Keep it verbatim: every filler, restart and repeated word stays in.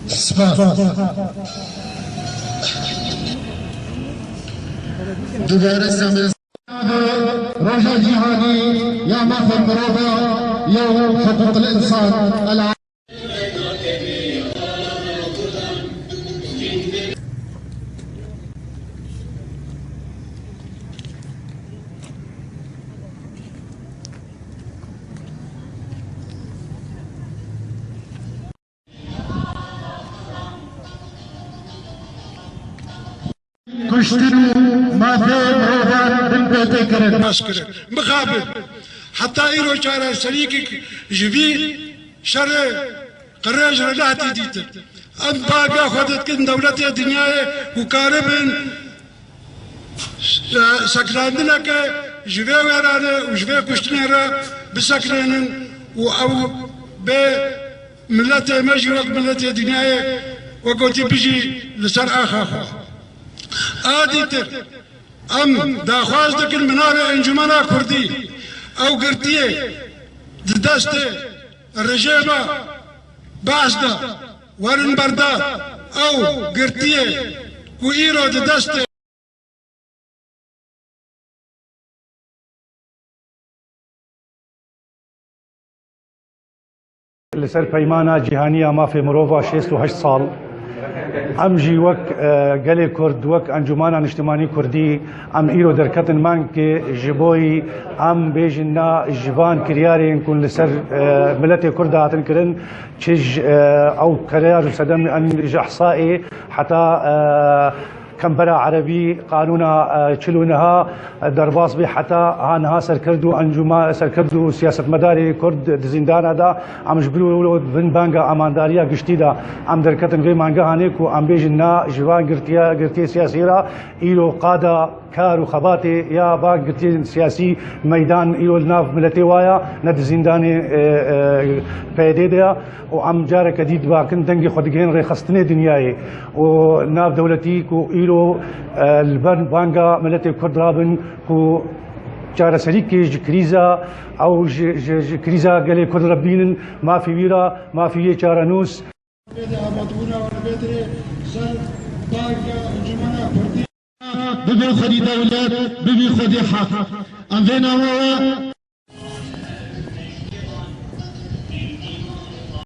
Spas. Dubare Roja Cîhanî ya Mafê Mirova ya Hiqûqil Însan, el Kuştin û mafê mirovan bin pêtê kirin. Baş kirin. Mixabin. Heta îro çareserîkek ji vî şerê qirêj re nehatî dîtin. Em baga xwe didikin dewletê dinyayê ku karibin se-, seknandineke ji vê wêranê û ji vê kuştinê re biseknênin û ew bê miletê me jî wek miletê dinyayê wek gotî bijî li ser axa xwe. A dîtir em daxwaz dikin bi navê Encûmena Kurdî ew girtiyê di destê rejêma Baas de werin berdar ew girtiyê ku îro di destê Li ser Peymana Cîhanî ya Mafê Mirova şêst û heşt sal, em jî wek, e, gelê Kurd, wek Encûmana Niştimanî Kurdî, em îro derketin mangê ji bo yî em bêjin na ji van kiryarên ku li ser, e, miletê Kurd hatin kirin, çi ji, e, ew kiryar û sedemên ji Ihsaê heta, e, Kembera Erebî, qanûna, e, çil û niha, e, derbas bî, heta ha niha serkerd û encûma-, serkerd û siyasetmedarê Kurd di zîndana de, em ji ber wilo di bin banga amandariya giştî de em derketin vê mangehanê ku em bêjin na ji van girtiya, girtiyê siyasî re îro qada kar û xebatê ya van girtiyên siyasî meydan îro li nav miletê wa ya, ne di zîndanê, e, e, P Y D de ya. û em careke dî dibakin dengê xwe digihên rêxistinê dinyayê û navdewletî ku îro, e, li ber banga miletê Kurd rabin ku çareserîkê ji krîza ew ji, ji, ji krîza gelê Kurd re bînin, mafê wî re, mafê wî yê çarenûs. Bibin xwedî dewlet, bibin xwedî heq. Em vê nawa we